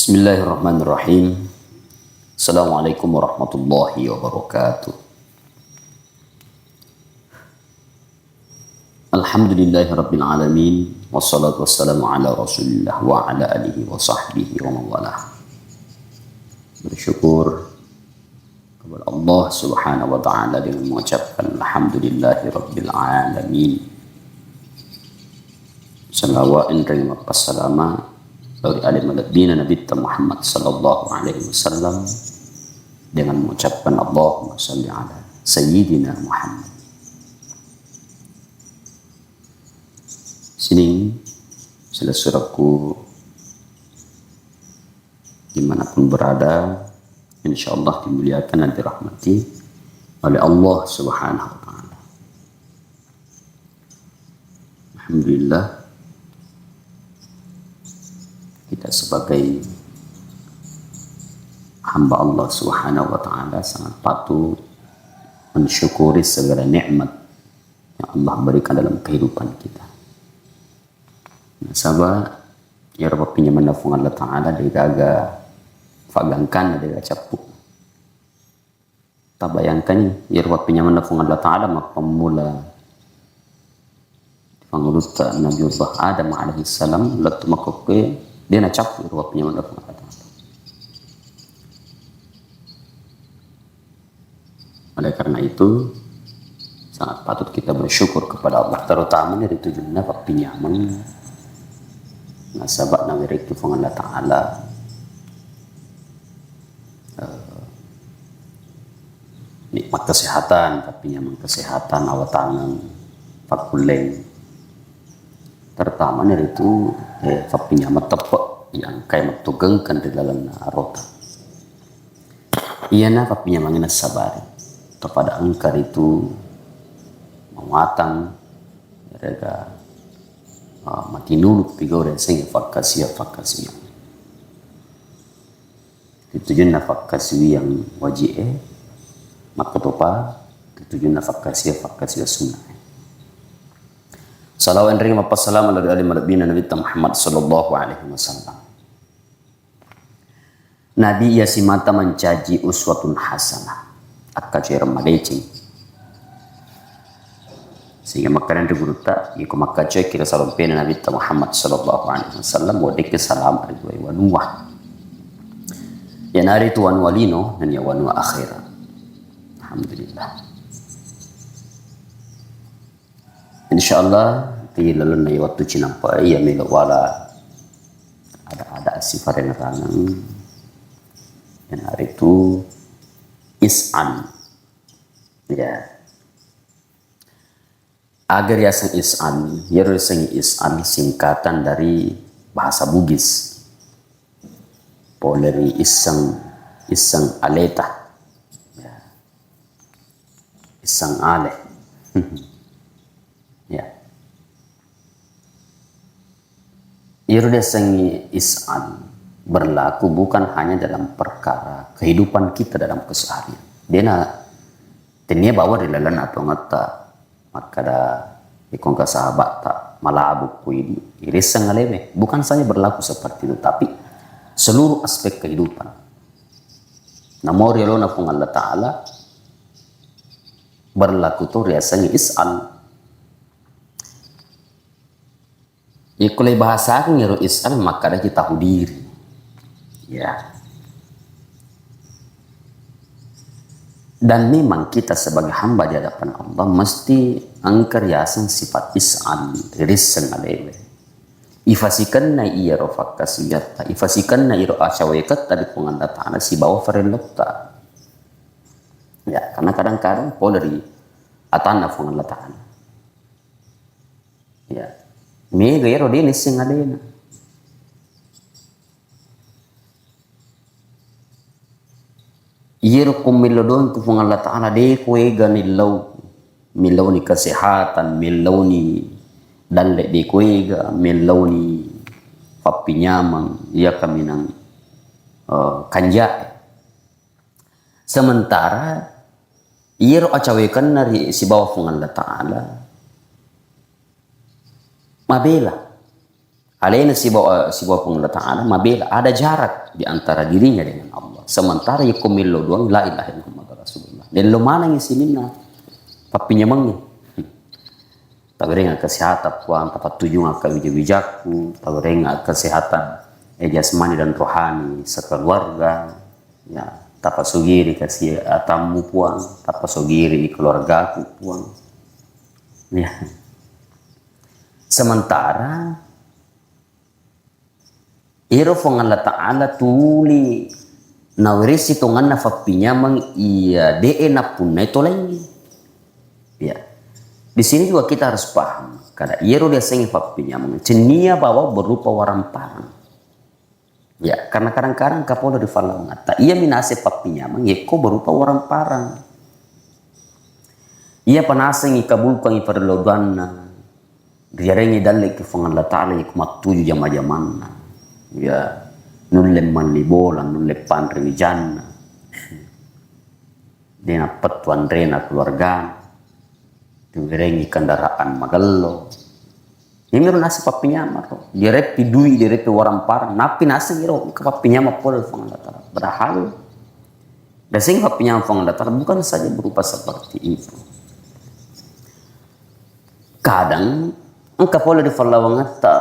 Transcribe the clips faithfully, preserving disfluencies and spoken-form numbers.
Bismillahirrahmanirrahim. Assalamualaikum warahmatullahi wabarakatuh. Alhamdulillahirabbil alamin. Wassalatu wassalamu ala Rasulillah wa ala alihi wa sahbihi wa man walah. Bersyukur kepada Allah Subhanahu wa Ta'ala dengan mengucapkan alhamdulillahirabbil alamin. Salawat enreng mappassalama lao ri ale malebbina Nabitta Muhammad sallallahu alaihi wasallam dengan mengucapkan Allahumma salli ala Sayyidina Muhammad. Sining silessurekku dimanapun berada, insyaallah dimuliakan dan dirahmati oleh Allah Subhanahu wa Ta'ala. Alhamdulillah, kita sebagai hamba Allah Subhanahu wa Ta'ala sangat patut mensyukuri segala nikmat yang Allah berikan dalam kehidupan kita. Nasaba iyaro pappinyamenna Puang Allah Ta'ala degaga faggangkanna, degaga cappu. Tabayangkani, iyaro pappinyamenna Puang Allah Ta'ala mappammula pangulutta Nabiullah Adam alaihi salam lettu makkokkoe, de nacappu iyaro pappinyamenna Puang Allah Ta'ala. Oleh karena itu, sangat patut kita bersyukur kepada Allah, terutama ri tujunna pappinyameng nasaba nawerekki Puang Allah Ta'ala, eh, nikmat kesehatan, pappinyameng kesehatan, awatangeng, pakkulleng. Terutama ritu, eh, pappinyameng teppe yang engkae mattugengkeng ri lalenna arota. Iyana pappinyamengna sabari. Tapada engka ritu mawatang, iyarega, ah, matinulu pigau riaseng fakkasiwiang-fakkasiwiang. Ritujunna fakkasiwiang waji'e, makkatopa ritujunna fakkasiwiang-fakkasiwiang sunna'e. Salawat enreng mappassalama lao ri ale malebbina Nabitta Muhammad sallallahu alaihi wasallam. Nabi iya simata mancaji uswatun hasanah, akkacoereng madeceng. Sehingga makkedani ri gurutta, iko makkacoeki ri salompena Nabitta Muhammad sallallahu alaihi wasallam, weddikki salama ri dua wanua. Iyanaritu wanua lino nennia wanua akhirat. Alhamdulillah. Insyaallah, ri lalenna wettu cinampa iya melo wala ada-ada sifarengerangeng. Iyanaritu is'al. Ya. Aga riaseng is'al, iyaro riaseng is'al singkatan dari bahasa Bugis. Pole ri isseng, isseng aleta. Ya. Isseng ale. Ya. Iyaro riaseng is'al berlaku bukan hanya dalam perkara kehidupan kita dalam keseharian. Dena tennia bawang ri lalenna atongetta makkeda, iko engka sahabatta malabu ku idi, irisseng alewe. Bukan saja berlaku seperti itu, tapi seluruh aspek kehidupan. Namo ri yolona Puang Allah Ta'ala berlaku to riasengnge is'al. Iko le bahasakeng ero is'al, makkadaki tahu diri. Ya. Dan memang kita sebagai hamba di hadapan Allah mesti engka riaseng sifat is'al, risseng alewe. Ifasikenna iyaro fakkasiwiatta, ifasikenna iyaro acaweketta di Puang Allah Ta'ala sibawa farellotta. Ya, karena kadang-kadang pole ri atanna Puang Allah Ta'ala. Ya. Mega iyaro de nisseng alena. Iyaro ko mello doang ku Puang Allah Ta'ala, de ko ega nillau. Mellauni kesehatan, mellauni dalle de ko ega, mellauni pappinyameng, iya kaminang, eh, kanja. Sementara iyaro acawekenna ri sibawa Puang Allah Ta'ala mabela. Alena sibawa, sibawa Puang Allah Ta'ala mabela, ada jarak di antara dirinya dengan Allah. Sementara yakko mello doang, la ilaha illallah Muhammadur Rasulullah. Mello manengngi sininna pappinyamengnge. Tawerengnga kesehatan Puang, tapattujunga kewija-wijakku, tawerengnga kesehatan, eh, jasmani dan rohani sekeluarga, ya, tapasogiri kesehatanmu Puang, tapasogiri keluargaku Puang. Ya. Sementara iyaro Puang Allah Ta'ala tuli naweresi tonganna pappinyameng iya de'e nappunnai to laingnge. Ya. Di sini juga kita harus paham, kada iyaro diasengnge pappinyameng, cennia bawa berupa waramparang. Ya, karena kadang-kadang kapolo ri fallawangetta, iya minase pappinyameng, yekko berupa waramparang. Iya panasengngi kabulkangngi parellau doanna, riarengngi dallekki Puang Allah Ta'ala, yekko mattuju jama-jamanna. Ya, nulle malli bola, nulle panre wijanna. De nappettu anrena keluargana. Riwerengngi kendaraan magello. Iyamiro naseng pappinyameng ro. Direppi dui, direppi waramparang. Nappi naseng iro engka pappinyameng pole Puang Allah Ta'ala. Padahal diasengnge pappinyameng Puang Allah Ta'ala bukan saja berupa seperti itu. Kadang engka pole ri fallawangetta,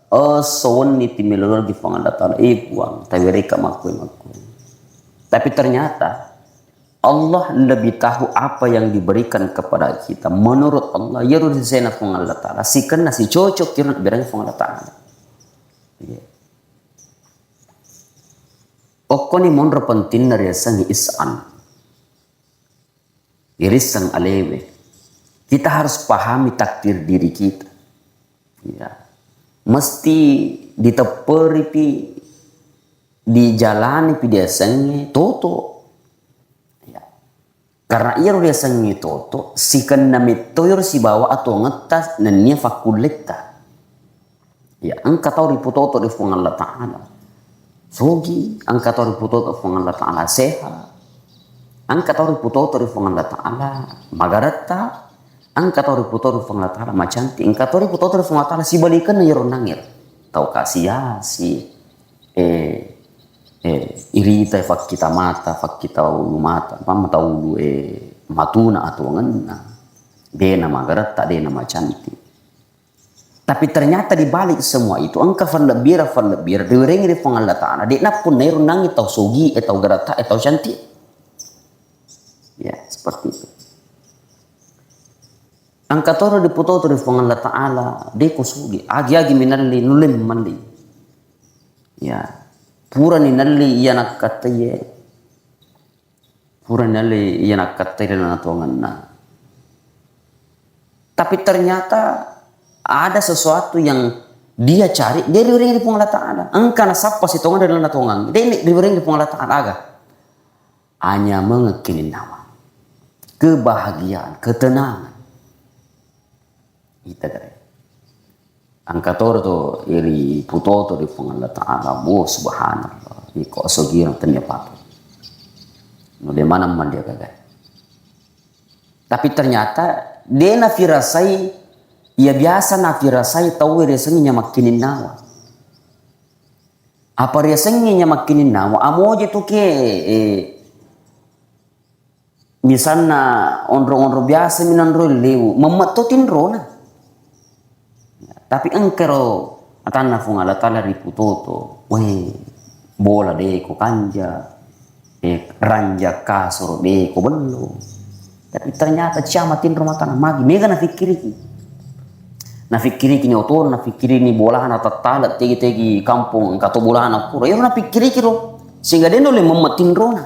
oh, esso wenni ti melologi Puang Allah Ta'ala. Eh, Puang, tawereka makkue-makkue. Tapi ternyata Allah lebih tahu apa yang diberikan kepada kita. Menurut Allah, iyaro risena Puang Allah Ta'ala, sikenna sicocok kiro nabbirangi Puang Allah Ta'ala. Iya. Okkoni monro pentingna riasengnge is'an. Irisseng alewe. Kita harus pahami takdir diri kita. Ya. Mesti ditepperipi, dijalanipi diasengnge toto. Ya. Karena iyaro riasengnge toto, sikenna metto iyaro sibawa atuangetta nennia fakkulletta. Ya, engka tau riputoto ri Puang Allah Ta'ala sogi, engka tau riputoto Puang Allah Ta'ala sehat, engka tau riputoto ri Puang Allah Ta'ala magaretta, engka tau riputoto ri Puang Allah Ta'ala macantik, engka tau riputoto ri Puang Allah Ta'ala sibalikenna iyaro onnangnge. Tau kasi-asi, eh, eh, irita, fakkita mata, fakkita ulu mata, apa mata ulu, eh, matuna atuangenna, dena magaretta, dena macantik. Tapi ternyata di balik semua itu, engka fallebbira-fallebbira riwerengngi ri Puang Allah Ta'ala, de'na punna ero onnangnge tau sogi e, tau garetta e, tau cantik. Ya, seperti itu. Engka toro diputoto ri Puang Allah Ta'ala, de ko sogi, agi-agi minelli, nulle melli. Ya, purani nelli iya nakkattaiye, purani nelli iya nakkattaiye ri lana tuangenna. Tapi ternyata ada sesuatu yang dia cari, de riwerengngi ri Puang Allah Ta'ala. Engka nasappa sitongenna ri lana tuangenna, de riwerengngi ri Puang Allah Ta'ala, aga? Anyamengeng kininnawa, kebahagiaan, ketenangan. Ita gare. Engka toro to iri putoto ri Puang Allah Ta'ala, wo, subhanallah, iko asogirang tennia pato. No de maneng mandia gaga. Tapi ternyata de nafirasai, iya biasa nafirasai tau riasengnge nyameng kininnawa. Apa riasengnge nyameng kininnawa, amoje tu ke, eh, misalna onrong-onrong biasa minanroi lewu, memmet to tinrona. Tapi engkero atanna Puang Allah Ta'ala riputoto, weh, bola de ko kanja, eh, ranja kasoro de ko bello. Tapi ternyata ciama tinro matana magi, mega nafikkiriki. Nafikkiriki ni otona, nafikkirini bolana tattala, tegi-tegi kampong, engka to bolana kuro. Ero nafikkiriki ro, sehingga de nulle memmet tinrona.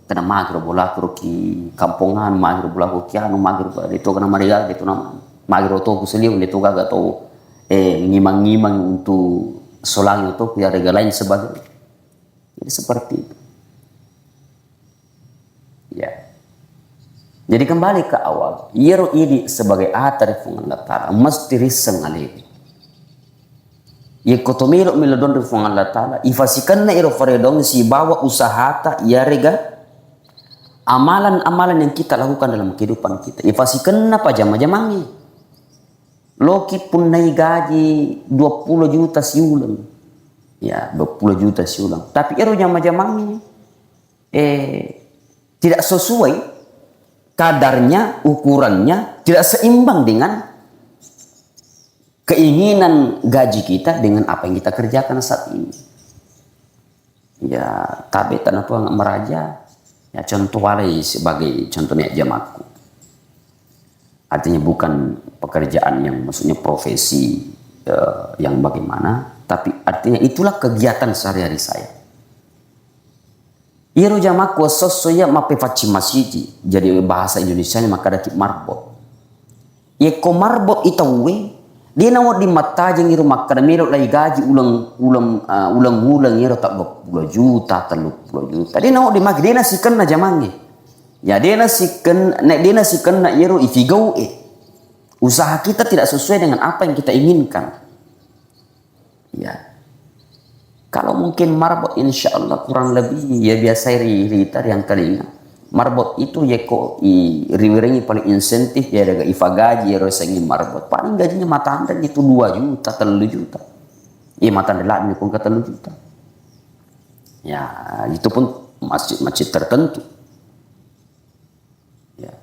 Kena magiro bolaku ro ki kampongan, magiro bolaku ki anu, magiro de to kena mariga, de to nama, magiro to ku seliu, de to gaga to, eh, ngimang-ngimang untuk solangi to ku yarega lain sebagainya. Jadi seperti itu. Ya. Jadi kembali ke awal, iyaro idi sebagai ata ri Puang Allah Ta'ala, mesti risseng alewe. Yekko to melo melo doang ri Puang Allah Ta'ala, ifasikenna ero faredong sibawa usahata iyarega amalan-amalan yang kita lakukan dalam kehidupan kita. Ifasikenna pajama-jamangnge. Loki punnai gaji dua puluh juta siuleng. Ya, dua puluh juta siuleng. Tapi ero jama-jamangnge, eh, tidak sesuai kadarnya, ukurannya, tidak seimbang dengan keinginan gaji kita dengan apa yang kita kerjakan saat ini. Ya, tabe tanah tua meraja. Ya, contoh walai sebagai contohnya jamaku. Artinya bukan pekerjaan yang maksudnya profesi, eh, yang bagaimana, tapi artinya itulah kegiatan sehari-hari saya. Iyaro jamaku esso-esso iya mappefaccing masiji, jadi bahasa Indonesianya makkadaki marbot. Yekko marbot i tauwe, de nawedding mattajeng iro makkada melo lai gaji uleng, uleng, ah, uleng-uleng iyaro ta dua puluh juta, tellu puluh juta. De nawedding magi, de nasikenna jamangnge. Ya, de nasiken-, ne-, de nasikenna iyaro ifigau e. Usaha kita tidak sesuai dengan apa yang kita inginkan. Ya. Kalau mungkin marbot, insya Allah kurang lebih, ya, biasa ri-, rita riangkalinga. Marbot itu yekko i-, riwerengi paling insentif, ya, daga ifagaji, ya, rosengi marbot. Paling gajinya matanre itu dua juta, tellu juta. Iya, matanre ladde ni kongka tellu juta. Ya, itu pun masjid-masjid tertentu. Ya.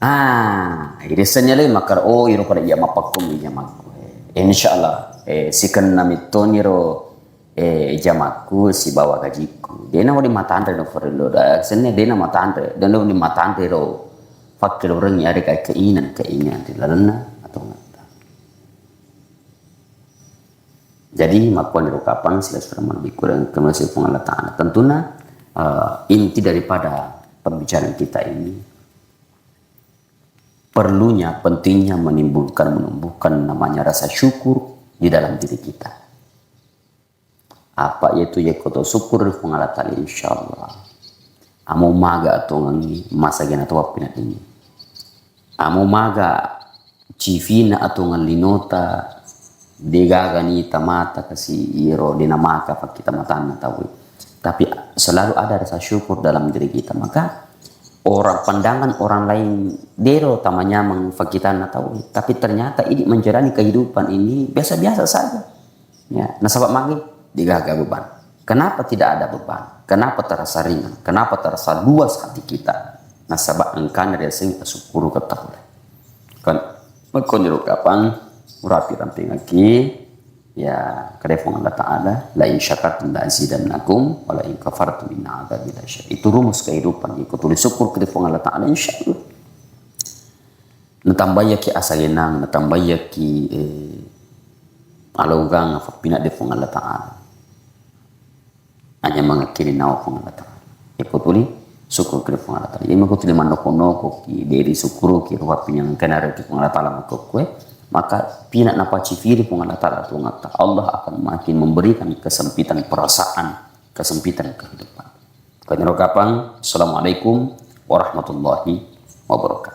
Ah, irissenni alai makkada, oh, iro pada iya mappakkomi jamakku. Eh, insya Allah, eh, sikenna mittoniro, eh, jamakku sibawa gajikku. Dena wadi matanre no farello da, senne dena matanre, dena wadi matanre ro fakkeloreng ya, ada keinginan-keinginan di lalenna atau enggak. Jadi, makkuaniro kapang, sila-sila malebbi kurang kemasi Puang Allah Ta'ala. Tentunya, eh, inti daripada pembicaraan kita ini, perlunya, pentingnya menimbulkan, menumbuhkan namanya rasa syukur di dalam diri kita. Apa yaitu yekko to syukur ri Puang Allah Ta'ala, insya Allah. Amo maga atongengi, masagena to wappina ini. Amo maga cifina atongeng linota, degaga ni tamata kasi iro dena maka fakkita matanna tauwe. Tapi selalu ada rasa syukur dalam diri kita. Maka orang, pandangan orang lain dero tamanyameng fakkitanna tauwe. Tapi ternyata ini menjalani kehidupan ini biasa-biasa saja. Ya, nasaba magi degaga beban. Kenapa tidak ada beban? Kenapa terasa ringan? Kenapa terasa luas hati kita? Nasaba engkana riaseng asyukuru ketahulah. Kan, makkoniro kapang, urapi rampingaki, ya, kade Puang Allah Ta'ala, "La in syakartum la azidannakum, wa la in kafartum inna adzabi lasyadid." Itu rumus kehidupan, iko tuli syukur kade Puang Allah Ta'ala, insya Allah. Natambaiyaki asagenang, natambaiyaki, eh, alaugang fappinadde Puang Allah Ta'ala. Anyamengekki ri nawa Puang Allah Ta'ala. Iko tuli syukur kiri Puang Allah Ta'ala. Jadi, mako tuli mannoko-nokoki, deri syukuruki, rupa pinyang kenaro ki Puang Allah Ta'ala makkokkoe, maka pina napacifiri Puang Allah Ta'ala, Puang Allah Ta'ala. Allah akan makin memberikan kesempitan perasaan, kesempitan kehidupan. Kaniro kapang, Assalamualaikum warahmatullahi wabarakatuh.